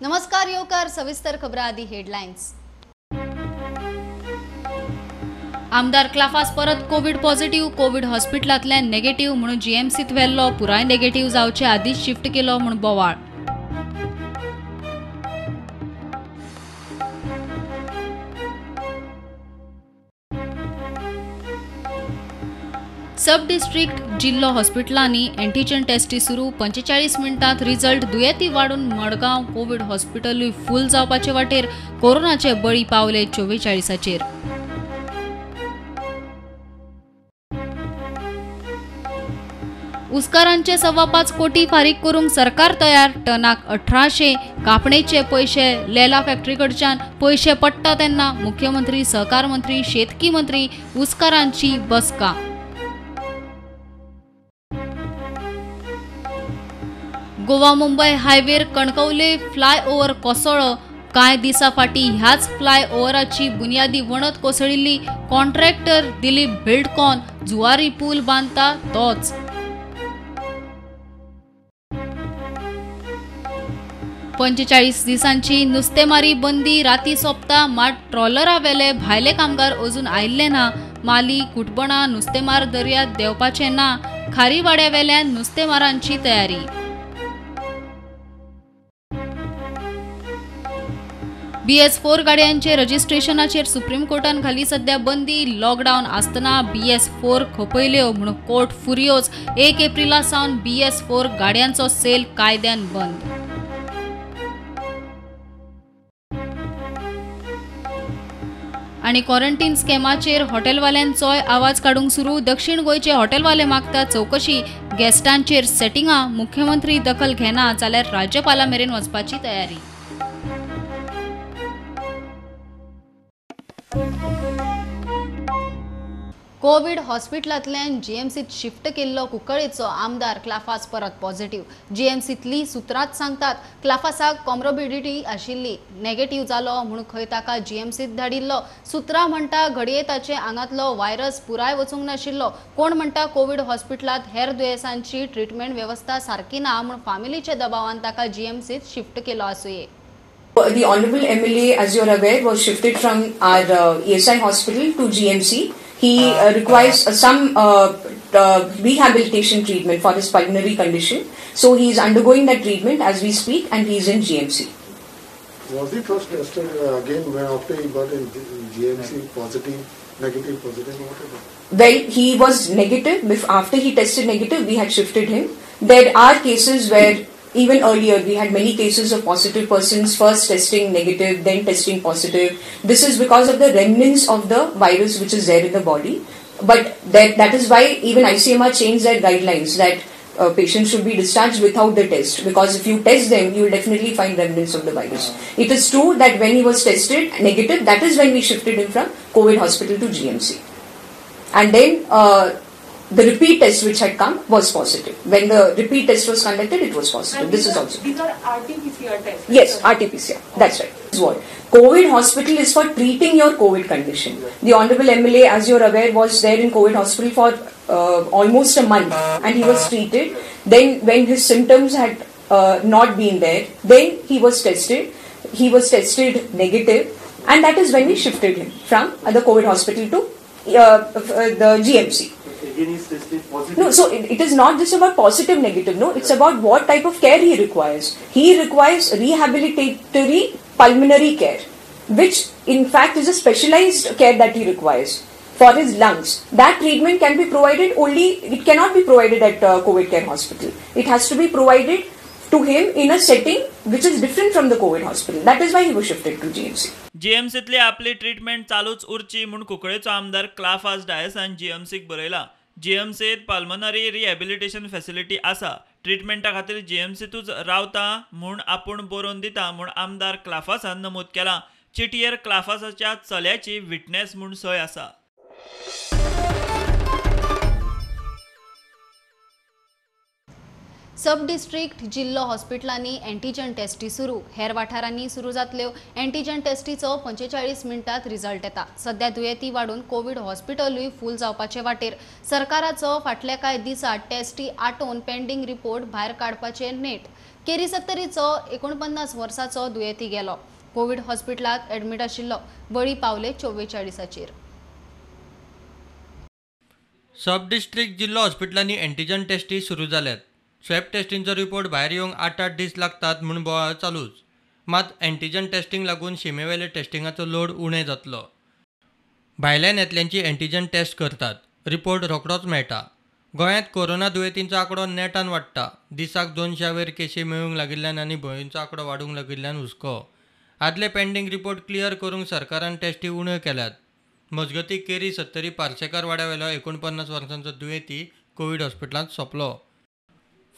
नमस्कार येवकार सविस्तर खबरां आदी हेडलायन्स। आमदार क्लाफास परत कोविड पॉझिटिव्ह, कोविड हॉस्पिटलांतल्यान नेगेटिव्ह म्हणून जीएमसीत व्हेल्लो, पुराय नेगेटिव्ह जावचे आदीच शिफ्ट केलो म्हूण बोवाळ। सब डिस्ट्रिक्ट जिल्लो हॉस्पिटलांनी एंटीजन टेस्टी सुरू, 45 मिनटांत रिजल्ट, दुयेंती वाडून मडगांव कोविड हॉस्पिटलूय फूल जावपाचे वाटेर, कोरोनाचे बळी पावले 44चेर। उसकारांचे 5.25 कोटी फारीक करूंक सरकार तयार, टनाक 1800 कापणेचे पयशे लेला फॅक्टरी कडच्यान पयशे पडटा तेन्ना मुख्यमंत्री, सहकार मंत्री, शेतकी मंत्री उसकारांची बसका। गोवा मुंबय हायवेर कणकवले फ्लायओव्हर कोसळ्ळो, कांय दिसां फाटीं ह्याच फ्लायओव्हराची बुन्यादी वणत कोसळिल्ली, कॉन्ट्रॅक्टर दिलीप बिल्डकॉन जुवारी पूल बांदता तोच। 45 दिसांची नुस्तेमारी बंदी राती सोंपता, मात ट्रॉलरा वेले भायले कामगार अजून आयिल्ले ना, माली कुटबणां नुस्तेमार दर्यांत देंवपाचे ना, खारीवाड्या वेल्यान नुस्तेमारांची तयारी। BS4 गाडयांचे रजिस्ट्रेशनाचेर सुप्रीम कोर्टान घाली सध्या बंदी, लॉकडावन आसतना BS4 खपयल्यो म्हूण कोर्ट फुरियोज, 1 एप्रिला सावन BS4 गाडयांचो सेल कायद्यान बंद। आनी क्वॉरंटीन स्कॅमाचेर हॉटेलवाल्यांचोय आवाज काडूंक सुरू, दक्षिण गोंयचे हॉटेलवाले मागता चवकशी, गेस्टांचेर सेटिंगां, मुख्यमंत्री दखल घेना जाल्यार राज्यपाला मेरेन वचपाची तयारी। कोविड हॉस्पिटलांतल्यान जीएमसीत शिफ्ट केल्लो कुंकळेचो आमदार क्लाफास परत पॉझिटिव्ह, जीएमसीतली सुत्रांच सांगतात क्लाफासाक कॉमॉर्बिडिटी आशिल्ली, नेगेटिव्ह जालो म्हूण खंय ताका जीएमसीत धाडिल्लो। सुत्रां म्हणटा घडये ताचे आंगांतलो व्हायरस पुराय वचूंक नाशिल्लो, कोण म्हणटा कोविड हॉस्पिटलांत हेर दुयेंसांची ट्रिटमेंट वेवस्था सारकी ना म्हूण फामिलीच्या दबावान ताका जीएमसीत शिफ्ट केलो आसुये। The Honorable MLA, as you are aware, was shifted from our ESI hospital to GMC. He requires some rehabilitation treatment for his pulmonary condition. So he is undergoing that treatment as we speak, and he is in GMC. Was he first tested again after he got in GMC, positive, negative, positive, whatever? Well, he was negative. After he tested negative, we had shifted him. There are cases where even earlier we had many cases of positive persons first testing negative, then testing positive. This is because of the remnants of the virus which is there in the body. But that is why even ICMR changed their guidelines that patients should be discharged without the test, because if you test them, you will definitely find remnants of the virus. It is true that when he was tested negative, that is when we shifted him from COVID hospital to GMC. And then the repeat test which had come was positive. When the repeat test was conducted, it was positive. And this is also. These are RT-PCR tests. Yes, RT-PCR. That's right. What COVID hospital is for treating your COVID condition. The Honorable MLA, as you are aware, was there in COVID hospital for almost a month, and he was treated. Then when his symptoms had not been there, then he was tested. He was tested negative, and that is when we shifted him from the COVID hospital to the GMC. Again, he's tested positive. No, so it is not just about positive, negative. No, it's about what type of care he requires. He requires rehabilitatory pulmonary care, which in fact is a specialized care that he requires for his lungs. That treatment can be provided only, it cannot be provided at COVID care hospital. It has to be provided to him in a setting which is different from the COVID hospital. That is why he was shifted to GMC. जीएमसीतली आपली treatment चालूच उरची म्हूण कुंकळेचो आमदार क्लाफास डायसान जीएमसीक बरयला। जीएमसीत pulmonary rehabilitation facility आसा, ट्रिटमेंटा खातीर जीएमसीतूच रावता म्हूण आपूण बरोवन दिता म्हूण आमदार क्लाफासान नमूद केलां। चिटयेर क्लाफासाच्या चल्याची विटनेस म्हूण सय आसा। सब डिस्ट्रिक्ट जिल्लो हॉस्पिटलांनी एंटीजन टेस्टी सुरू, हेर वाठारांनी सुरू जातल्यो। एंटीजन टेस्टीचो 45 मिनटांत रिजल्ट येता। सध्या दुयेंती वाडून कोविड हॉस्पिटलूय फूल जावपाचे वाटेर। सरकाराचो फाटल्या कांय दिसांत टेस्टी आटोवन पेंडींग रिपोर्ट भायर काडपाचे नेट। केरी सत्तरीचो 49 वर्साचो दुयेंती गेलो. कोविड हॉस्पिटलात ॲडमिट आशिल्लो. बळी पावले 44. सब डिस्ट्रिक्ट जिल्लो हॉस्पिटलांनी एंटीजन टेस्टी सुरू जाल्यात. स्वॅब टेस्टींचो रिपोर्ट भायर येवंक 8-8 दीस लागतात म्हूण बोवाळ चालूच. मात एंटीजन टेस्टिंग लागून शिमेवेले टेस्टिंगाचो लोड उणें जातलो. भायल्यान येतल्यांची एंटीजन टेस्ट करतात, रिपोर्ट रोखडोच मेळटा. गोंयांत कोरोना दुयेंतींचो आंकडो नेटान वाडटा. दिसाक 200 वयर केशी मेळूंक लागिल्ल्यान आनी भंयेचो आंकडो वाडूंक लागिल्ल्यान हुस्को. आदले पेंडींग रिपोर्ट क्लियर करूंक सरकारान टेस्टी उण्यो केल्यात. मजगतीं केरी सत्तरी पार्सेकार वाड्यावेलो 49 वर्सांचो दुयेंती कोवीड हॉस्पिटलांत सोंपलो.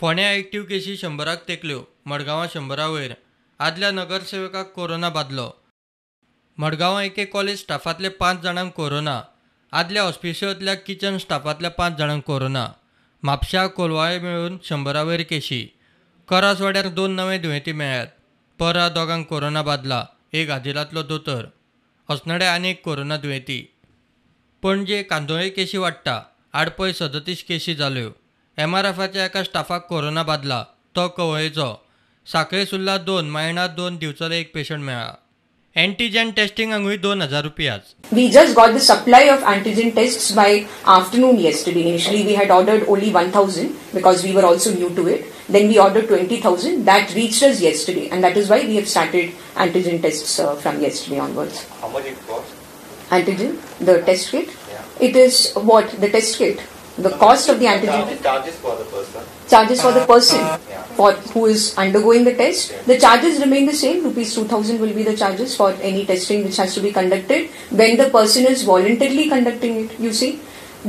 फोंड्या एक्टिव्ह केशी 100 तेंकल्यो, मडगांवां 100 वयर. आदल्या नगरसेवकाक कोरोना बादलो. मडगांवां एके कॉलेज स्टाफांतले 5 जाणांक कोरोना. आदल्या हॉस्पिशोंतल्या किचन स्टाफांतल्या 5 जाणांक कोरोना. म्हापशा कोलवाळे मेळून 100 वयर केशी. करासवाड्यार 2 नवे दुयेंती मेळ्ळ्यात. परा 2 कोरोना बादला, एक आदिलांतलो दोतोर. अस्नोड्या आनी एक कोरोना दुयेंती. पणजे कांदोळे केशी वाडटा. आडपय 37 केशी जाल्यो. एमआरएफाच्या एका स्टाफाक कोरोना बादला, तो कवळेचो. साखळे सुर्ला 2, मायणा 2, दिवचले 1 पेशंट मेळ्ळा. एंटीजन टेस्टिंगांकूय 2000 रुपयाच. We just got the supply of antigen tests by afternoon yesterday. Initially we had ordered only 1000 because we were also new to it. Then we ordered 20,000. That reached us yesterday, and that is why we have started antigen tests from yesterday onwards. How much it costs? Antigen, the test kit. Yeah. It is what? The test kit. The cost of the antigen. Charges for the person. Charges for the person, yeah. For who is undergoing the test. Yeah. The charges remain the same. Rupees 2000 will be the charges for any testing which has to be conducted when the person is voluntarily conducting it. You see,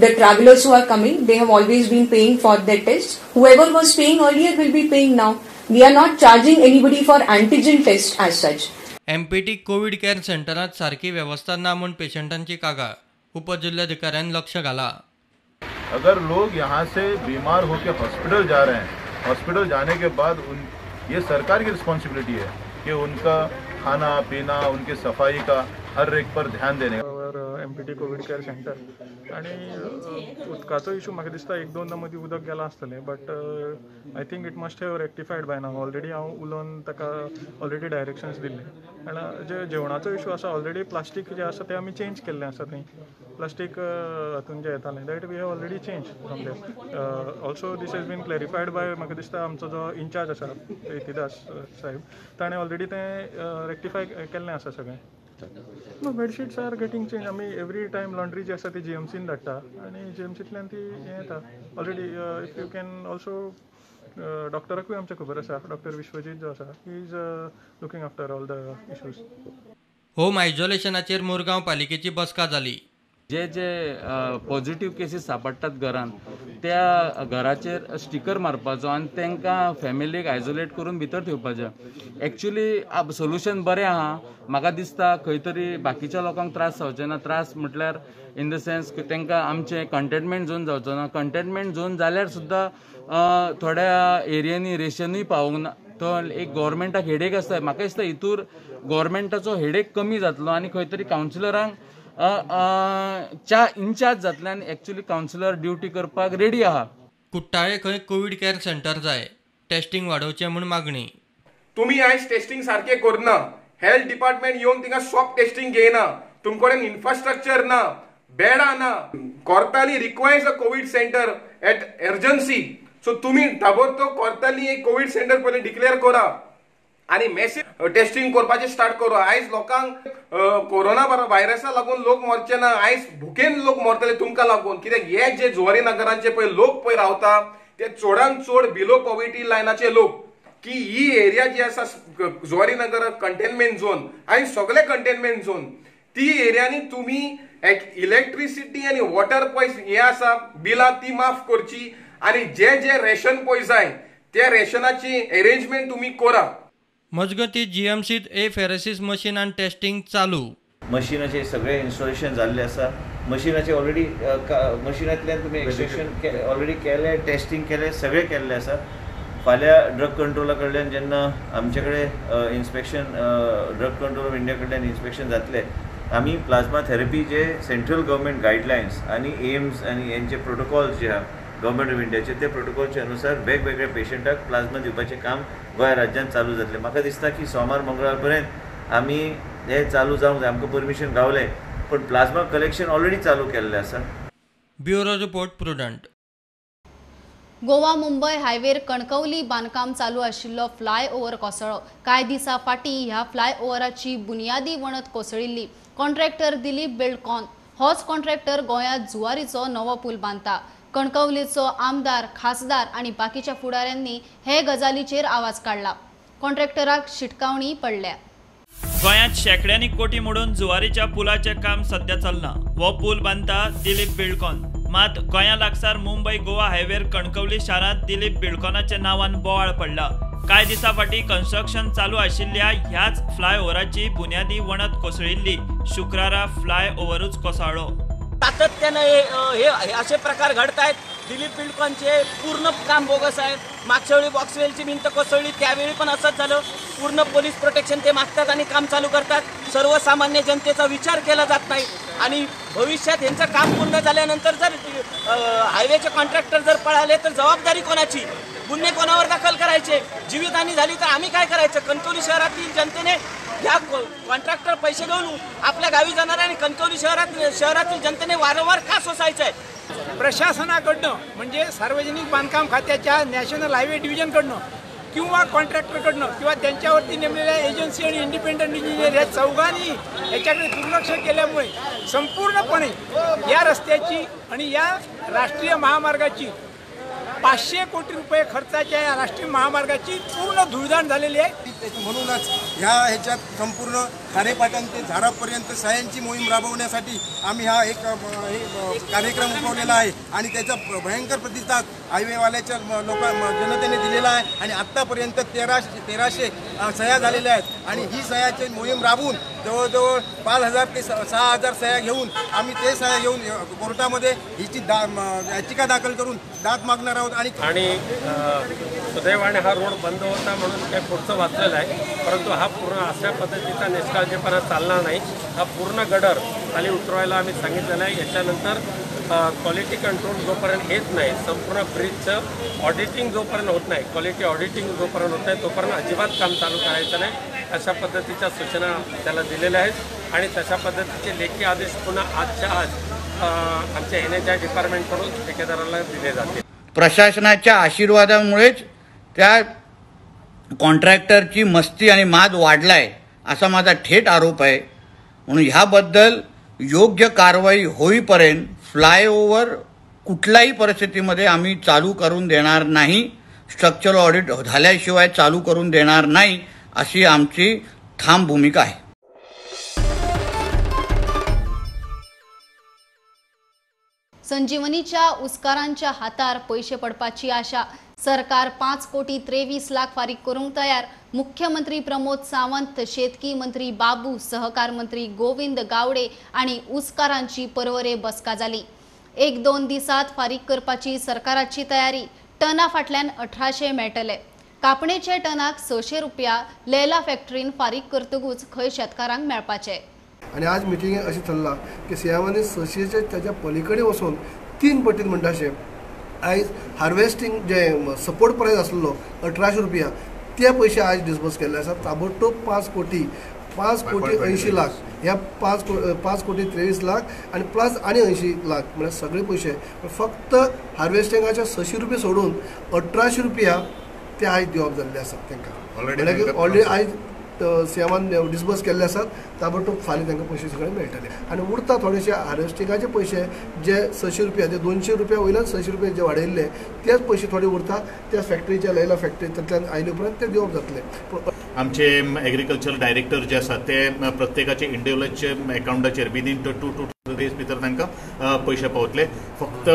the travelers who are coming, they have always been paying for their tests. Whoever was paying earlier will be paying now. We are not charging anybody for antigen test as such. MPT Covid care सेंटरात सारकी व्यवस्था ना म्हूण पेशंटांची कागाळ. उपजिल्हाधिकाऱ्यान लक्ष घाला. अगर लोग यहाँ से बीमार होकर हॉस्पिटल जा रहे हैं, हॉस्पिटल जाने के बाद उन ये सरकार की रिस्पॉन्सिबिलिटी है कि उनका खाना पीना, उनकी सफाई का हर एक पर ध्यान देने. एमपीटी कोविड केअर सेंटर आणि उदकाचो इशू म्हाका दिसता 1-2 मदीं उदक गेलां आसतलें, but I think it must have rectified by now. Already हांव उलोवन ताका ऑलरेडी डायरेक्शन्स दिल्ले. आनी जे जेवणाचो इशू आसा, ऑलरेडी प्लास्टीक जें आसा तें आमी चेंज केल्लें आसा. थंय प्लास्टीक हातून जें येतालें that we have already change from there. Also this has been clarified by म्हाका दिसता आमचो जो इन्चार्ज आसा यतीदास साहेब, ताणें ऑलरेडी तें रेक्टिफाय केल्लें आसा सगळें. No, bedsheets are getting change. आमी एवरी टायम लॉन्ड्री जी आसा ती जीएमसीन धाडटा आनी जीएमसींतल्यान ती हें येता already. If you can also डॉक्टराकूय आमचें खबर आसा, डॉक्टर विश्वजीत जो आसा, he is looking after all the issues. Home आयसोलेशनाचेर Murgaon पालिकेची बसका जाली. जे जे पॉझिटिव्ह केसीस सापडटात घरान, त्या घराचेर स्टिकर मारपाचो आनी तांकां फॅमिलीक आयसोलेट करून भितर ठेवपाचें. एक्चुली सोल्युशन बरें आहा म्हाका दिसता. खंय तरी बाकीच्या लोकांक त्रास जावचे ना. त्रास म्हटल्यार इन the sense तांकां आमचें कंटेनमेंट झोन जावचो ना. कंटेनमेंट झोन जाल्यार सुद्दां थोड्या एरियांनी रेशनूय पावोंक ना. तो एक गव्हर्मेंटाक हेडेक आसता. म्हाका दिसता हितूर गव्हर्मेंटाचो हेडेक कमी जातलो आनी खंय तरी कावन्सिलरांक च्या इन्चार्ज जातले आनी एक्चुली कावन्सिलर ड्युटी करपाक रेडी आहा. कुट्टाळे खंय कोवीड केअर सेंटर जाय, टेस्टिंग वाडोवचें म्हूण मागणी. तुमी आयज टेस्टिंग सारकें करना, हेल्थ डिपार्टमेंट येवन थिंगा स्वॉब टेस्टिंग घेयना, तुमचे कडेन इन्फ्रास्ट्रक्चर ना, बेडां ना. Cortalim requires a covid centre at urgency. So तुमी ताबडतोब कोर्ताली एक कोवीड सेंटर पयलीं डिक्लेअर करा आनी मॅसिव टेस्टिंग करपाचें स्टार्ट करा. आयज लोकांक कोरोना व्हायरसा लागून लोक मरचे ना, आयज भुकेन लोक मरतले तुमकां लागून. कित्याक हे जे जुवारी नगरांचे पळय लोक पळय रावता ते चडान चड बिलो पॉवर्टी लायनाचे लोक. की ही एरिया जी आसा जुवारी नगर कंटेनमेंट झोन आनी सगळे कंटेनमेंट झोन, ती एरियांनी तुमी इलेक्ट्रिसिटी आनी वॉटर पयस हे आसा बिलां ती माफ करची आनी जे जे रेशन पळय जाय त्या रेशनाची एरेंजमेंट तुमी करा. मजगतीं जीएमसीत एफेरेसिस मशीन आनी टेस्टिंग चालू. मशिनाचे सगळे इन्स्टॉलेशन जाल्ले आसा. मशिनाचे ऑलरेडी मशिनांतल्यान तुमी एक्स्ट्रेक्शन ऑलरेडी केलें, टेस्टिंग केलें, सगळें केल्लें आसा. फाल्यां ड्रग कंट्रोला कडल्यान जेन्ना आमचे कडेन inspection, drug control of India कडल्यान इन्स्पेक्शन जातलें, आमी प्लाझ्मा थेरपी जे सेंट्रल गव्हर्मेंट गायडलायन्स आनी एम्स आनी हेंचे प्रोटोकॉल्स जे आहा गव्हर्मेंट ऑफ इंडियाचे ते प्रोटोकॉलचे अनुसार वेगवेगळ्या पेशंटाक प्लाझ्मा दिवपाचें काम गोंय राज्यांत चालू जातलें. म्हाका दिसता की सोमार मंगळवार पर्यंत आमी हें चालू जावंक जाय. आमकां परमिशन गावलें पण प्लाझ्मा कलेक्शन ऑलरेडी चालू केल्लें आसा. Bureau report, Prudent. Goa Mumbai हायवेर Kankavli बांदकाम चालू आशिल्लो फ्लायओव्हर कोसळ्ळो. कांय दिसां फाटीं ह्या फ्लायओव्हराची बुनियादी वणत कोसळिल्ली. कॉन्ट्रॅक्टर दिलीप बिल्डकॉन होच कॉन्ट्रॅक्टर गोंयांत जुवारीचो नवो पूल बांदता. कणकवलीचो आमदार, खासदार आनी बाकीच्या फुडाऱ्यांनी हे गजालीचेर आवाज काडला. कॉन्ट्रॅक्टराक शिटकावणी पडल्या. गोंयांत शेंकड्यांनी कोटी मोडून जुवारीच्या पुलाचें काम सध्या चल्लां. हो पूल बांदता दिलीप बिल्डकॉन. मात गोंया लागसार मुंबय गोवा हायवेर कणकवली शारांत दिलीप बिल्डकॉनाच्या नांवान बोवाळ पडला. कांय दिसां फाटीं कन्स्ट्रक्शन चालू आशिल्ल्या ह्याच फ्लायओव्हराची बुन्यादी वणत कोसळिल्ली. शुक्रारा फ्लायओव्हरूच कोसळ्ळो. सातत्यानं हे असे प्रकार घडत आहेत. दिलीप बिल्डकॉनचे पूर्ण काम बोगस आहे. मागच्या वेळी बॉक्सवेलची भिंत कोसळली त्यावेळी पण असंच झालं. पूर्ण पोलीस प्रोटेक्शन ते मागतात आणि काम चालू करतात. सर्वसामान्य जनतेचा विचार केला जात नाही आणि भविष्यात यांचं काम पूर्ण झाल्यानंतर जर हायवेचे कॉन्ट्रॅक्टर जर पळाले तर जबाबदारी कोणाची? गुन्हे कोणावर दाखल करायचे? जीवितहानी झाली तर आम्ही काय करायचं? कणकवली शहरातील जनतेने ह्या कॉन्ट्रॅक्टर पैसे घेऊन आपल्या गावी जाणार आणि कणकवली शहरातील जनतेने वारंवार का सोसायचं आहे? प्रशासनाकडनं म्हणजे सार्वजनिक बांधकाम खात्याच्या नॅशनल हायवे डिव्हिजनकडनं किंवा कॉन्ट्रॅक्टरकडनं किंवा त्यांच्यावरती नेमलेल्या एजन्सी आणि इंडिपेंडंट इंजिनियर या चौघांनी याच्याकडे दुर्लक्ष केल्यामुळे संपूर्णपणे या रस्त्याची आणि या राष्ट्रीय महामार्गाची 500 कोटी रुपये खर्चाच्या या राष्ट्रीय महामार्गाची पूर्ण धुळधाण झालेली आहे. म्हणूनच ह्या ह्याच्यात संपूर्ण खारेपाटण ते झारापर्यंत सह्यांची मोहीम राबवण्यासाठी आम्ही हा एक कार्यक्रम उठवलेला आहे आणि त्याचा भयंकर प्रतिसाद हायवेवाल्याच्या जनतेने दिलेला आहे आणि आत्तापर्यंत 1300 सह्या झालेल्या आहेत आणि ही सह्याची मोहीम राबवून जवळजवळ 5000 ते 6000 सह्या घेऊन आम्ही ते सह्या घेऊन कोर्टामध्ये हिची याचिका दाखल करून दाद मागणार आहोत. आणि सुदैवाने हा रोड बंद होता म्हणून काही पुढचं वाचलेलं आहे, परंतु हा पूर्ण अशा पद्धतीचा निष्काळजीपणा चालणार नाही. हा पूर्ण गडर खाली उतरवायला आम्ही सांगितलेलं आहे. याच्यानंतर क्वालिटी कंट्रोल जोपर्यंत येत नाही, संपूर्ण ब्रिजचं ऑडिटिंग जोपर्यंत होत नाही, क्वालिटी ऑडिटिंग जोपर्यंत होत नाही तोपर्यंत अजिबात काम चालू करायचं नाही, अशा पद्धतीच्या सूचना त्याला दिलेल्या आहेत. आणि तशा पद्धतीचे लेखी आदेश पुन्हा आजच्या आज आमच्या NHI डिपार्टमेंटकडून ठेकेदाराला दिले जातील. प्रशासनाच्या आशीर्वादामुळेच त्या कॉन्ट्रॅक्टरची मस्ती आणि माद वाढलाय असा माझा थेट आरोप आहे. म्हणून ह्याबद्दल योग्य कारवाई होईपर्यंत फ्लायओव्हर कुठल्याही परिस्थितीमध्ये आम्ही चालू करून देणार नाही, स्ट्रक्चरल ऑडिट झाल्याशिवाय चालू करून देणार नाही अशी आमची ठाम भूमिका आहे. संजीवनीच्या उस्कारांच्या हातार पैसे पडपाची आशा. सरकार 5 कोटी 23 लाख फारीक करूंक तयार. मुख्यमंत्री प्रमोद सावंत, शेतकी मंत्री बाबू, सहकार मंत्री गोविंद गावडे आणि उस्कारांची परवरे बसका जाली. 1-2 दिसात फारीक करपाची सरकाराची तयारी. टना फाटल्यान 1800 मेळटले. कापणेचे टनाक 600 रुपया लैला फॅक्टरीन फारीक करतकूच खंय शेतकारांक मेळपाचे. आणि आज मिटिंगेक अशें थरलां की सीएमांनी 600 ताच्या पलीकडे वचून 3 पटीन म्हणटा अशें आयज हार्वेस्टिंग जे सपोर्ट प्रायस आसलो 1800 रुपया ते पयशे आयज डिसबर्स केल्ले आसा. ताबडतोब 5 कोटी 80 लाख ह्या 5 कोटी 23 लाख आनी प्लस आनी 80 लाख म्हळ्यार सगळे पयशे फक्त हार्वेस्टिंगाचे 600 रुपया सोडून 1800 रुपया ते आयज दिवप जाल्ले आसा तांकां. म्हणल्यार ऑलरेडी आयज सीएमान डिसबर्स केल्ले आसात. ताबडतोब फाल्यां तांकां पयशे सगळे मेळटले. आनी उरता थोडेशे हार्वेस्टिंगाचे पयशे जे 600 रुपया जे 200 रुपया वयल्यान 600 रुपया जे वाडयल्ले तेच पयशे थोडे उरता त्या फॅक्टरीच्या लैला फॅक्टरींतल्यान आयले उपरांत ते दिवप जातले. आमचे एग्रीकल्चर डायरेक्टर जे आसात ते प्रत्येकाचे इंडिव्हिज्युअल अकाउंटाचेर विदीन 2 to 3 days भितर तांकां पयशे पावतले. फक्त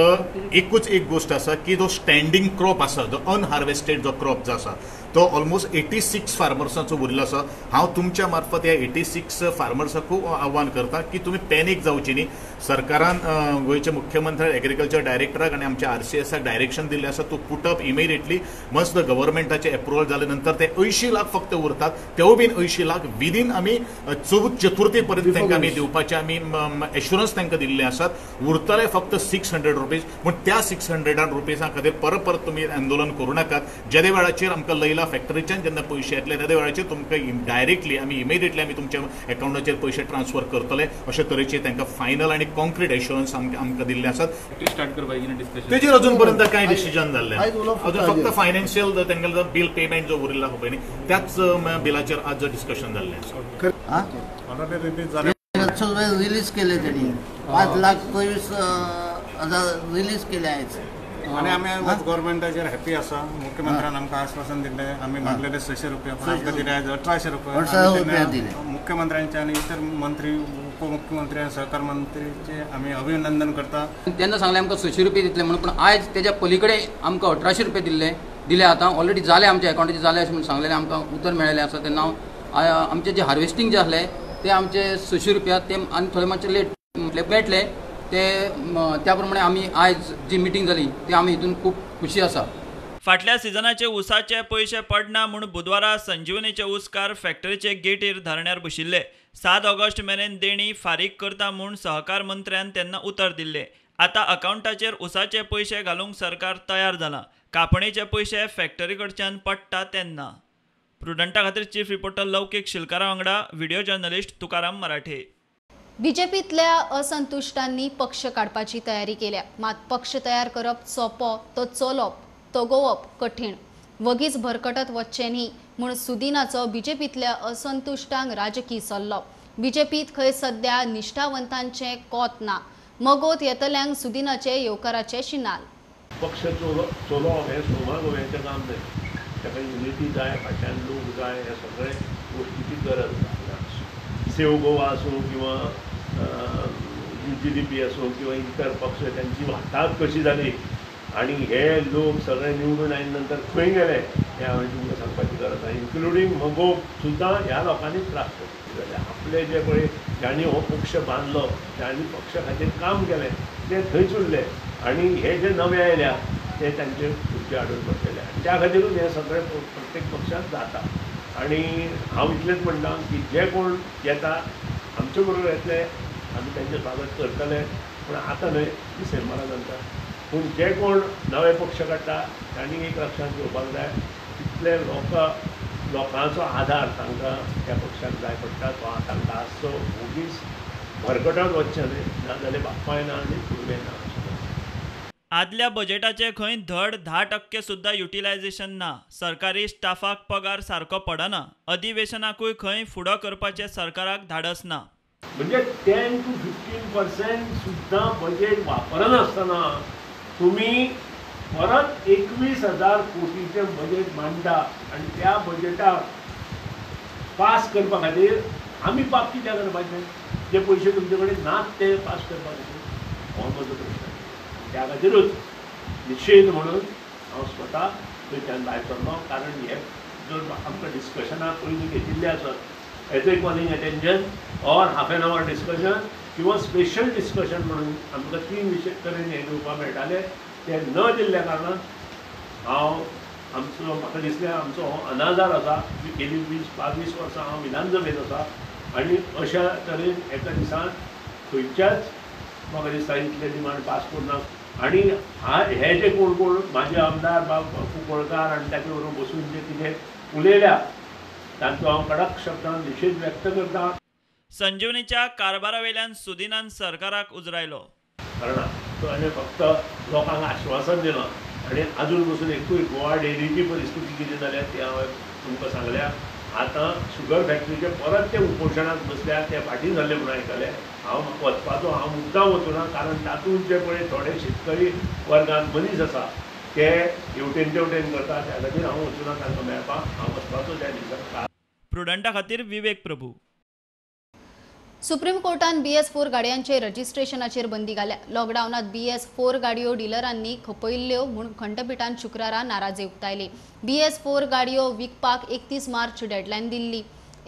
एकूच एक गोश्ट आसा की जो स्टँडींग क्रॉप आसा, जो अनहार्वेस्टेड जो क्रॉप जो आसा तो ऑलमोस्ट 86 फार्मर्सांचो उरिल्लो आसा. हांव तुमच्या मार्फत ह्या 86 फार्मर्साकूय आव्हान करता की तुमी पॅनीक जावची न्ही. सरकारान गोंयच्या मुख्यमंत्र्यान एग्रीकल्चर डायरेक्टराक आनी आमच्या RCSाक डायरेक्शन दिल्लें आसा to put up immediately. Once the गव्हर्मेंटाचे एप्रुवल जाले नंतर ते 80 लाख फक्त उरतात, तेवूय बीन 80 लाख विदीन आमी चतुर्थी पर्यंत तांकां आमी दिवपाचे आमी एश्युरन्स तांकां दिल्ले आसात. उरतले फक्त 600 रुपीज, पूण त्या 600 रुपीजां खातीर परत परत तुमी आंदोलन करूं नाकात. जेदे वेळाचेर आमकां लैला फॅक्टरीच्यान जेन्ना पयशे येतले तेदे वेळाचेर तुमकां डायरेक्टली आमी इमिडिएटली आमी तुमच्या अकावंटाचेर पयशे ट्रान्सफर करतले अशे तरेचे तांकां फायनल आनी कॉन्क्रीट एश्युरन्स आमकां दिल्ले आसात. तेजेर अजून पर्यंत कांय डिसिजन जाल्लें अजून फक्त फायनान्शियल तांकां बील पेमेंट जो उरिल्लो पळय न्ही त्याच बिलाचेर आज डिस्कशन जाल्लें आसा. रिलीज केले त्यांनी 5,24,000 रिलीज केले आहेत आणि आमी गव्हर्मेंटाचेर हॅपी आसा. मुख्यमंत्र्यान आमकां आश्वासन दिल्लें, आमी मागलेले 600 रुपया पण आमकां दिले आयज 1800 रुपया दिले. मुख्यमंत्र्यांचे आनी इतर मंत्री, उपमुख्यमंत्री आनी सहकार मंत्रीचे आमी अभिनंदन करता. तेन्ना सांगलें आमकां 600 रुपया दितले म्हणून, पूण आयज तेज्या पलीकडे आमकां 1800 रुपया दिले. आतां ऑलरेडी जाले आमच्या अकावंटाचेर जाले अशें म्हणून सांगलेलें, आमकां उतर मेळ्ळेलें आसा. तेन्ना आमचें जें हार्वेस्टींग जें आसलें ते आमचे 600 रुपया ते आनी थोडे मातशे लेट मेळटले ते त्या प्रमाणे आमी आयज जी मिटींग जाली ती आमी हितून खूब खुशी आसा. फाटल्या सिजनाचे ऊसाचे पयशे पडना म्हूण बुधवारा संजीवनीचे ऊसकार फॅक्टरीचे गेटीर धरण्यार बशिल्ले. 7 ऑगस्ट मेरेन देणी फारीक करता म्हूण सहकार मंत्र्यान तेन्ना उतर दिल्ले. आतां अकावंटाचेर ऊसाचे पयशे घालूंक सरकार तयार जालां. कापणेचे पयशे फॅक्टरी कडच्यान पडटा तेन्ना. प्रुडंटा खातीर चीफ रिपोर्टर लौकीक शिलकारा वांगडा व्हिडिओ जर्नलिस्ट तुकाराम मराठे. बीजेपीतल्या असंतुश्टांनी पक्ष काडपाची तयारी केल्या, मात पक्ष तयार करप सोपो तो चलोवप तगोवप कठीण. वगीच भरकटत वचचें न्ही म्हूण सुदिनाचो बीजेपीतल्या असंतुश्टांक राजकीय सल्लो. बीजेपीत खंय सद्या निश्ठावंतांचें कोत ना. मगोत येतल्यांक सुदिनाचे येवकाराचे शिनाल. पक्ष चलोवप हें सोमा गोव्याचें काम न्हय, ताका युनिटी जाय, फाटल्यान लोक जाय, हे सगळे गोश्टीची गरज आसा. सेव गोवा आसूं किंवा UGDP आसूं किंवा इतर पक्ष त्यांची वाटाघाट कशी जाली आनी हे लोक सगळे निवडून आयले नंतर खंय गेले हें हांवें तुमकां सांगपाची गरज ना. इन्क्लुडींग मगो सुद्दां ह्या लोकांनी त्रास जाले. आपले जे पळय ज्यांनी हो पक्ष बांदलो, ज्यांनी पक्षा खातीर काम केलें ते थंयच उरले आनी हे जे नवे आयल्या ते तांचे फुडचे हाडून बसलेले आनी त्या खातीरूच हें सगळें प्रत्येक पक्षांत जाता. आनी हांव इतलेंच म्हणटा की जे कोण येता आमचे बरोबर येतले, आमी तांचें स्वागत करतले, पूण आतां न्हय, डिसेंबरा नंतर. पूण जे कोण नवे पक्ष काडटा तांणी एक लक्षांत घेवपाक जाय, तितले लोकांचो आदार तांकां त्या पक्षाक जाय पडटा, तो तांकां आसचो. वोगीच भरकटत वचचें न्हय, नाजाल्यार बापाय ना आनी भुरगें ना. आदल्या बजेटाचे खंय धड 10% सुद्दां युटिलायझेशन ना. सरकारी स्टाफाक पगार सारको पडना. अधिवेशनाकूय खंय फुडो करपाचें सरकाराक धाडस ना. म्हणजे 10 to 15% सुद्दां बजेट वापरनासतना तुमी परत 21,000 कोटीचें बजेट मांडटा आनी त्या बजेटाक पास करपा खातीर आमी पाप कित्याक करपाचें? जे पयशे तुमचे कडेन नात ते पास करपा खातीर हो म्हजो प्रश्न. त्या खातीरूच निशेध म्हणून हांव स्वता थंयच्यान भायर सरलो. कारण हे जर आमकां डिस्कशनां पयलीं घेतिल्लीं आसत, as a calling attention or half an hour discussion किंवा स्पेशल डिस्कशन म्हणून आमकां 3 विशय तरेन हें दिवपाक मेळटालें, ते न दिल्ल्या कारणान हांव आमचो म्हाका दिसलें आमचो हो अनाधार आसा. गेलीं 20-22 वर्सां हांव विधानसभेंत आसा आनी अशा तरेन एका दिसान खंयच्याच म्हाका दिसता इतले डिमांड पास करूं ना. आनी हे जे कोण कोण म्हाजे आमदार बाब कुंकळकार आनी ताचे बरोबर बसून जे कितें उलयल्या तांचो हांव कडक शब्दान निशेध व्यक्त करता. संजीवनीच्या कारभारावेल्यान सुदिनान सरकाराक उजरायलो. कारण ताणें फक्त लोकांक आश्वासन दिलां आनी आजून पसून एकूय गोवा डेअरीची परिस्थिती कितें जाल्या ती हांवें तुमकां सांगल्या. आतां शुगर फॅक्टरीचे परत ते उपोशणाक बसल्या, ते फाटीं सरले म्हणून आयकलें. हांव वचपाचो हांव मुद्दाम वचूना, कारण तातूंत जे पळय थोडे शेतकरी वर्गांत मनीस आसा ते हेवटेन तेवटेन करता, त्या खातीर हांव वचूना तांकां मेळपाक. हांव वचपाचो त्या दिसा. प्रुडंटा खातीर विवेक प्रभू. सुप्रीम कोर्टान BS4 गाडयांचे रजिस्ट्रेशनाचेर बंदी घाल्या. लॉकडावनात BS4 गाडयो डिलरांनी खपयल्ल्यो म्हूण खंडपीठान शुक्रारा नाराजी उक्तायली. BS4 गाडयो विकपाक 31 मार्च डेडलायन दिल्ली.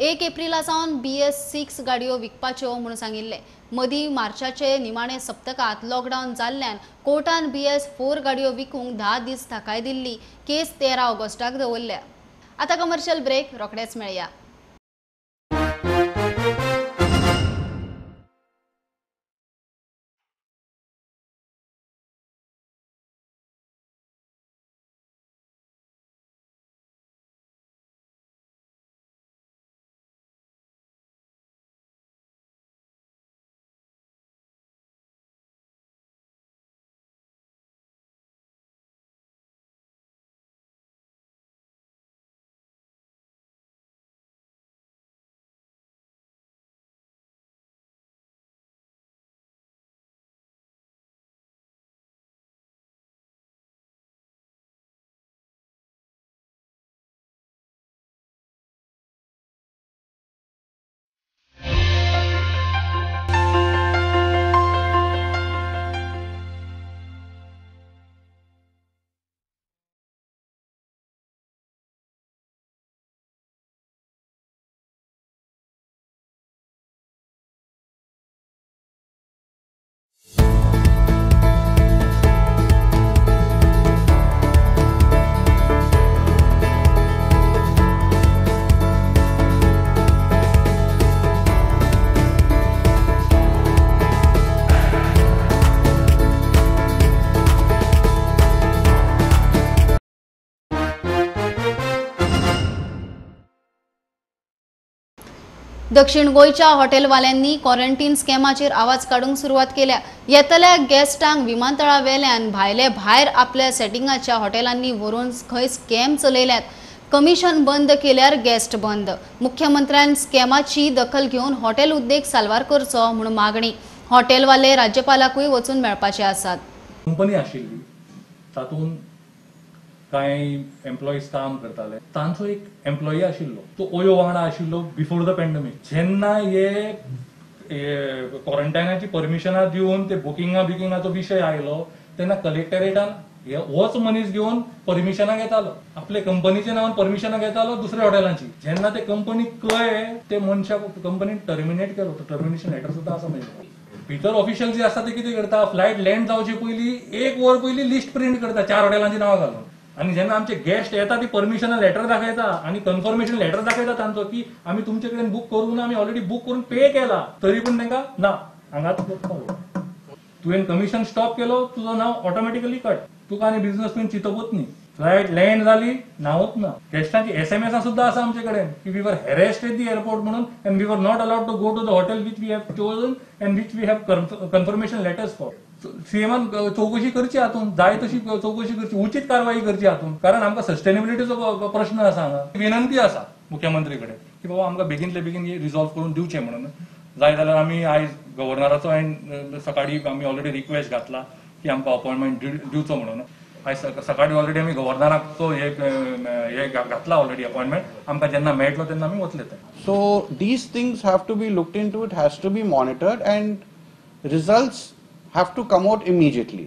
1 एप्रिला सावन BS6 गाडयो विकपाच्यो म्हूण सांगिल्लें. मदीं मार्चाचे निमाणे सप्तकांत लॉकडावन जाल्ल्यान कोर्टान BS4 गाडयो विकूंक 10 दीस थाकाय दिल्ली. केस 13 ऑगस्टाक दवरल्या. आतां कमर्शियल ब्रेक, रोखडेच मेळया. दक्षिण गोंयच्या हॉटेलवाल्यांनी क्वॉरंटीन स्कॅमाचेर आवाज काडूंक सुरवात केल्या. येतल्या गेस्टांक विमानतळा वेल्यान भायले भायर आपल्या सेटिंगाच्या हॉटेलांनी व्हरून खंय स्कॅम चलयल्यात. कमिशन बंद केल्यार गेस्ट बंद. मुख्यमंत्र्यान स्कॅमाची दखल घेवन हॉटेल उद्देग साल्वार करचो म्हूण मागणी. हॉटेलवाले राज्यपालाकूय वचून मेळपाचे आसात. कंपनी आशिल्ली तातूंत कांय एम्प्लॉईज काम करताले, तांचो एक एम्प्लॉई आशिल्लो तो ओयो वांगडा आशिल्लो बिफोर the pandemic. जेन्ना हे क्वॉरंटायनाची परमिशनां दिवन ते बुकिंगा बिकिंगाचो विशय आयलो तेन्ना कलेक्टरेटान होच मनीस घेवन परमिशनां घेतालो, आपले कंपनीच्या नांवान परमिशनां घेतालो दुसऱ्या हॉटेलांची. जेन्ना ते कंपनी कळ्ळे ते मनशाक कंपनीन टर्मिनेट केलो, तो टर्मिनेशन लेटर सुद्दां आसा म्हजे. भितर ऑफिशियल जे आसा ते कितें करता, फ्लायट लँड जावचे पयलीं 1 वर पयलीं लिस्ट प्रिंट करता 4 हॉटेलांची नांवां घालून, आनी जेन्ना आमचे गेस्ट येता ती परमिशनां लेटर दाखयता आनी कन्फर्मेशन लेटर दाखयता तांचो की आमी तुमचे कडेन बूक करूंक ना, आमी ऑलरेडी बूक करून पे केला, तरी पूण तांकां ना हांगाच तुवें कमिशन स्टॉप केलो, तुजो नांव ऑटोमॅटिकली कट, तुका आनी बिझनस तुवें चिंतपूच न्ही. फ्लायट लँड जाली नांवूच ना. गेस्टांची एसएमएस सुद्दां आसा आमचे कडेन की we were harassed at the airport म्हणून and we were not allowed to go to the hotel which we have chosen and which we have confirmation letters for. सीएमान चौकशी करची हातून, जाय तशी चौकशी करची, उचित कारवाई करची हातून, कारण आमकां सस्टेनेबिलिटीचो प्रश्न आसा हांगा. विनंती आसा मुख्यमंत्री कडेन की बाबा आमकां बेगीनले बेगीन रिजॉल्व करून दिवचें म्हणून. जाय जाल्यार आमी आयज गव्हर्नराचो आनी सकाळी आमी ऑलरेडी रिक्वेस्ट घातला की आमकां अपॉयंटमेंट दिवचो म्हणून. आयज सकाळी ऑलरेडी आमी गव्हर्नराचो हे घातला ऑलरेडी अपॉयंटमेंट, आमकां जेन्ना मेळटलो तेन्ना आमी वतले. So these things have to be looked into, it has to be monitored and results have to come out immediately.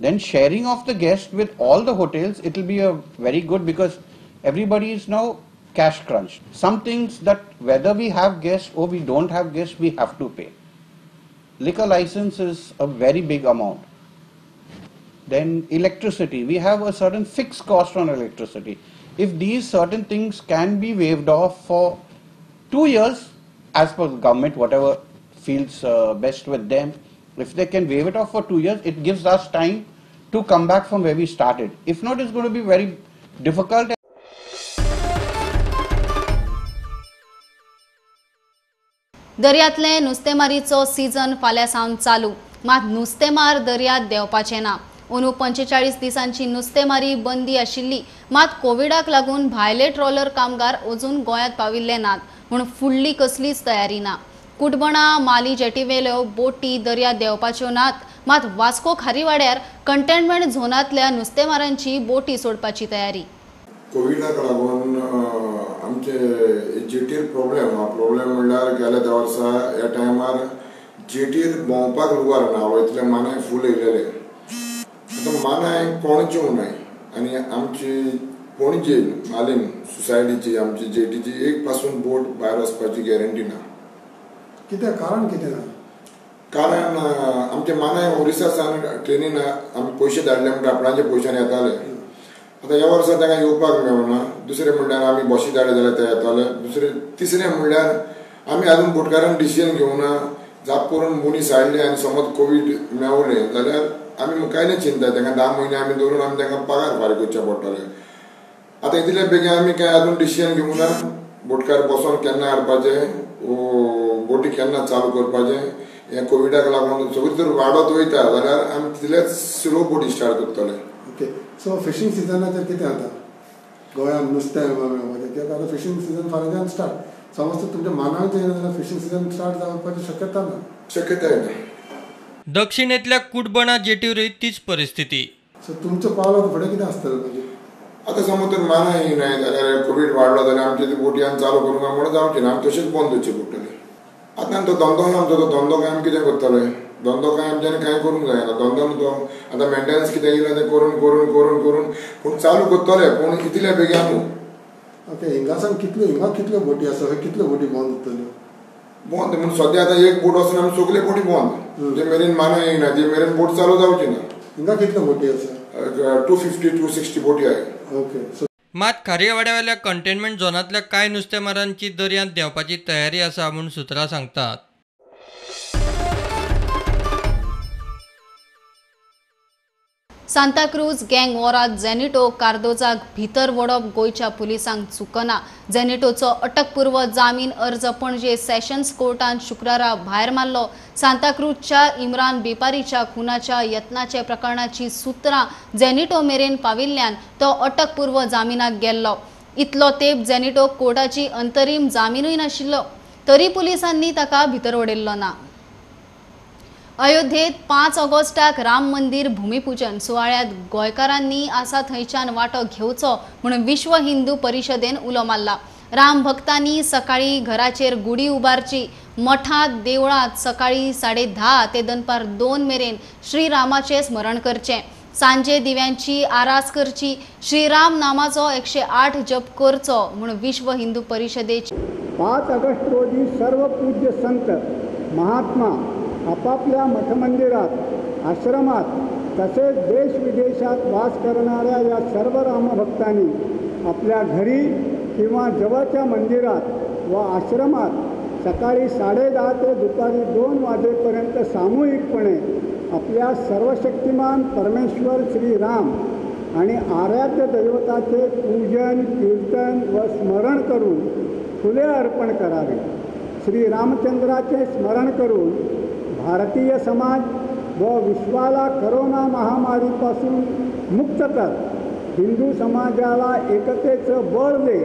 Then sharing of the guest with all the hotels, it will be a very good, because everybody is now cash crunched. Some things that whether we have guests or we don't have guests, we have to pay. Liquor license is a very big amount. Then electricity, we have a certain fixed cost on electricity. If these certain things can be waived off for 2 years, as per the government, whatever feels best with them, if they can waive it off for 2 years, it gives us time to come back from where we started. If not, it's going to be very difficult. दर्यांतले नुस्तेमारीचो season फाल्यां सावन चालू, मात नुस्तेमार दर्यांत देंवपाचे ना. अंदू 45 दिसांची नुस्तेमारी बंदी आशिल्ली, मात कोविडाक लागून भायले ट्रॉलर कामगार अजून गोंयांत पाविल्ले नात म्हूण फुडली कसलीच तयारी ना. कुटबणा माली जेटीवेल्यो बोटी दर्यांत देंवपाच्यो नात, मात वास्को खारीवाड्यार कंटेनमेंट झोनांतल्या नुस्तेमारांची बोटी सोडपाची तयारी. कोविडाक लागून आमचे जेटीर प्रॉब्लेम आहा. प्रॉब्लेम म्हणल्यार गेल्या त्या वर्सा ह्या टायमार जेटीर भोंवपाक लुगार ना, इतले मानाय फूल येयलेले. आतां मानाय कोण येवनाय आनी आमची पणजे मालीम सोसायटीची आमची जेटीची एक पासून बोट भायर वचपाची गॅरंटी ना. कित्याक कारण कितें ना? कारण आमचे मानाय ओरिसा सावन ट्रेनीन आमी पयशे धाडले म्हणटा आपणाच्या पयशान येताले. आतां ह्या वर्सा तांकां येवपाक मेळना. दुसरें म्हणल्यार आमी बशी धाडले जाल्यार ते येताले. दुसरें तिसरें म्हणल्यार आमी आजून बोटकारान डिसिजन घेवना. जाप करून मनीस हाडले आनी समज कोवीड मेवले जाल्यार आमी मुखायले चिंता तांकां 10 म्हयने आमी दवरून आमी तांकां पगार फारीक करचे पडटले. आतां इतले बेगीन आमी कांय आजून डिसिजन घेवना. बोटकार बसोन केन्ना हाडपाचें, बोटी केन्ना चालू करपाचें, हें कोविडाक लागून सगळीं जर वाडत वयता जाल्यार आमी तितलेच स्लो बोटी स्टार्ट करतले. ओके, सो फिशींग सिजनाचेर कितें जाता गोंयांत नुस्तें मेळपाचें? कित्याक आतां फिशींग सिजन फाल्यां स्टार्ट, समज तुमच्या मानाक येयना जाल्यार फिशींग सिजन स्टार्ट जावपाची शक्यता ना. शक्यताय ना. दक्षिणेंतल्या कुटबणा जेटीरूय तीच परिस्थिती. सो तुमचें पावल फुडें कितें आसतलें मागीर? आतां समज तर मानाय येयनाय जाल्यार कोवीड वाडलो जाल्यार आमचे बोटी आमी चालू करूंक ना म्हणून जावचें ना, आमी तशेंच बंद दवरची पडटली. आतां तो धंदो ना आमचो, तो धंदो काय आमी कितें करतले? धंदो काय आमच्यानी कांय करूंक जायना. धंदो न्हू तो आतां मेंटेनन्स कितें येयला तें करून करून करून करून पूण चालू करतले, पूण इतले बेगीन न्हू. ओके, हिंगासान कितल्यो हिंगा कितल्यो बोटी आसा? कितल्यो बोटी बंद उरतल्यो? बंद म्हूण सद्या आतां एक बोट वचून आमी सगल्यो बोटी बंद. जे मेरेन मानाय येयना ते मेरेन बोट चालू जावची ना. हिंगा कितल्यो बोटी आसा? 250 260 बोटी आहाय. ओके. मात खारयेवाड्यावेल्या कंटेनमेंट झोनांतल्या कांय नुस्तेमारांची दर्यांत देंवपाची तयारी आसा म्हूण सुत्रां सांगतात. सांताक्रूज गँग वॉरात झेनिटो कार्दोजाक भितर वडप गोंयच्या पुलिसांक चुकना. झेनिटोचो अटकपूर्व जामीन अर्ज पणजे सेशन्स कोर्टान शुक्रारा भायर मारलो. सांताक्रूजच्या इम्रान बेपारीच्या खुनाच्या यत्नाच्या प्रकरणाची सुत्रां झेनिटो मेरेन पाविल्ल्यान तो अटकपूर्व जामिनाक गेल्लो. इतलो तेंप झेनिटो कोर्टाची अंतरीम जामिनूय नाशिल्लो, तरी पुलिसांनी ताका भितर वडयल्लो ना. अयोध्येत 5 ऑगस्टाक राम मंदिर भूमिपूजन सुवाळ्यात गोंयकारांनी आसा थंयच्यान वांटो घेवचो म्हणून विश्व हिंदू परिशदेन उलो मारला. राम भक्तांनी सकाळी घराचेर गुडी उबारची, मठांत देवळांत सकाळी 10:30 ते दनपार 2 मेरेन श्रीरामाचें स्मरण करचें, सांजे दिव्यांची आरास करची, श्रीराम नामाचो 108 जप करचो म्हणून विश्व हिंदू परिशदेची 5 ऑगस्ट रोजी सर्व पूज्य संत महात्मा आपापल्या मठमंदिरात, आश्रमात तसेच देशविदेशात वास करणाऱ्या या सर्व रामभक्तांनी आपल्या घरी किंवा जवळच्या मंदिरात व आश्रमात सकाळी 10:30 ते दुपारी 2 वाजेपर्यंत सामूहिकपणे आपल्या सर्वशक्तिमान परमेश्वर श्रीराम आणि आराध्य दैवताचे पूजन, कीर्तन व स्मरण करून फुले अर्पण करावे. श्री रामचंद्राचे स्मरण करून भारतीय समाज व विश्वाला करोना महामारीपासून मुक्त कर, हिंदू समाजाला एकतेचं बळ दे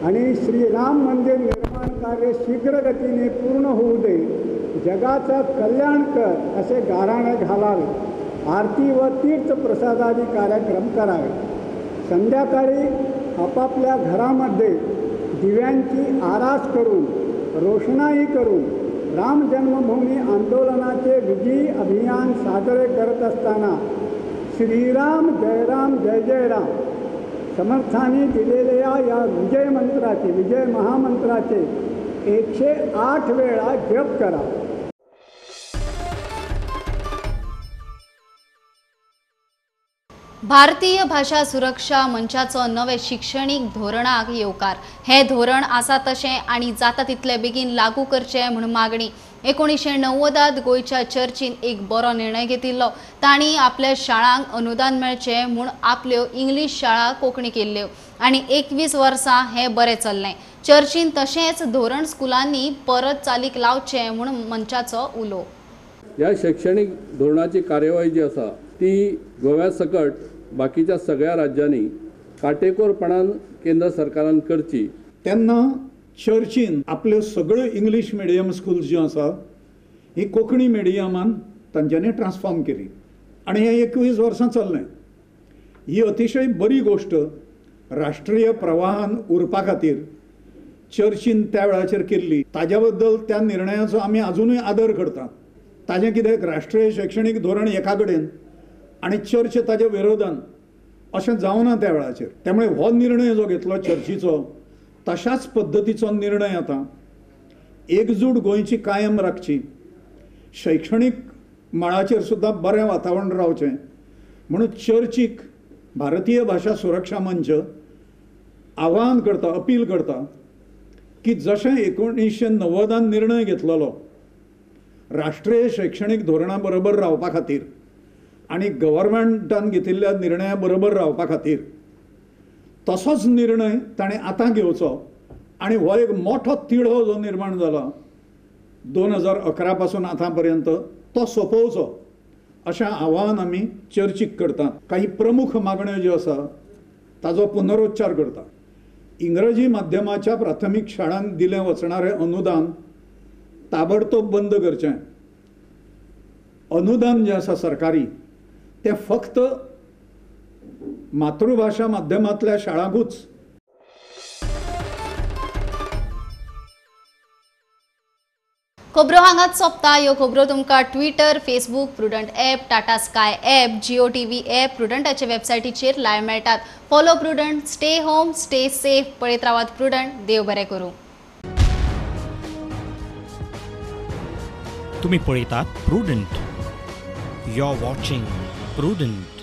आणि श्रीराम मंदिर निर्माण कार्य शीघ्र गतीने पूर्ण होऊ दे, जगाचं कल्याण कर असे गाऱ्हाणे घालावे. आरती व तीर्थप्रसादादी कार्यक्रम करावे. संध्याकाळी आपापल्या घरामध्ये दिव्यांची आरास करून, रोषणाई करून राम जन्मभूमी आंदोलनाचे विजयी अभियान साजरे करत असताना श्रीराम जय राम जय जय राम समर्थांनी दिलेल्या या विजय मंत्राचे, विजय महामंत्राचे 108 वेळा जप करा. भारतीय भाषा सुरक्षा मंचाचो नवे शिक्षणीक धोरणाक येवकार. हे धोरण आसा तशें आनी जाता तितले बेगीन लागू करचें म्हूण मागणी. 1990 गोंयच्या चर्चीन एक बरो निर्णय घेतिल्लो. तांणी आपल्या शाळांक अनुदान मेळचें म्हूण आपल्यो इंग्लीश शाळा कोंकणी केल्ल्यो आनी 21 वर्सां हें बरें चल्लें. चर्चीन तशेंच धोरण स्कुलांनी परत चालीक लावचें म्हूण मंचाचो उलो. ह्या शैक्षणीक धोरणाची कार्यवाही जी आसा ती गोव्या सकट बाकीच्या सगळ्या राज्यांनी काटेकोरपणान केंद्र सरकारान करची. तेन्ना चर्चीन आपल्यो सगळ्यो इंग्लीश मिडियम स्कूल्स ज्यो आसा ही कोंकणी मिडियमान तांच्यांनी ट्रान्सफॉर्म केली आनी हें 21 वर्सां चल्लें. ही अतिशय बरी गोश्ट राष्ट्रीय प्रवाहान उरपा खातीर चर्चीन त्या वेळाचेर केल्ली ताज्या बद्दल त्या निर्णयाचो आमी अजुनूय आदर करता. ताजें कितें राष्ट्रीय शैक्षणीक धोरण एका कडेन आनी चर्च ताज्या विरोधान अशें जावना त्या वेळाचेर. त्यामुळे हो निर्णय जो घेतलो चर्चीचो तशाच पद्दतीचो निर्णय आतां एकजूट गोंयची कायम राखची, शैक्षणीक मळाचेर सुद्दां बरें वातावरण रावचें म्हणून चर्चीक भारतीय भाशा सुरक्षा मंच आवाहन करता, अपील करता की जशें 1990 निर्णय घेतलेलो राष्ट्रीय शैक्षणीक धोरणा बरोबर रावपा खातीर आनी गव्हर्मेंटान घेतिल्ल्या निर्णया बरोबर रावपा खातीर तसोच निर्णय ताणें आतां घेवचो. आनी हो एक मोठो तिढो जो निर्माण जाला 2011 पासून आतां पर्यंत तो सोंपोवचो अशें आव्हान आमी चर्चीक करतात. काही प्रमुख मागण्यो ज्यो आसा ताजो पुनरुच्चार करता. इंग्रजी माध्यमाच्या प्राथमीक शाळांक दिलें वचणारें अनुदान ताबडतोब बंद करचें. अनुदान जें आसा सरकारी तें फक्त मातृभाशा माध्यमांतल्या शाळांकूच. खबरो हांगाच सोंपता. ह्यो खबरो तुमकां Twitter, Facebook, Prudent app, Tata Sky app, Jio TV app, प्रुडंटाचे वेबसायटीचेर live मेळटात. Follow Prudent, stay home, stay safe. पळयत रावात प्रुडंट. देव बरें करूं. तुम्ही पळयतात Prudent. You are watching Prudent.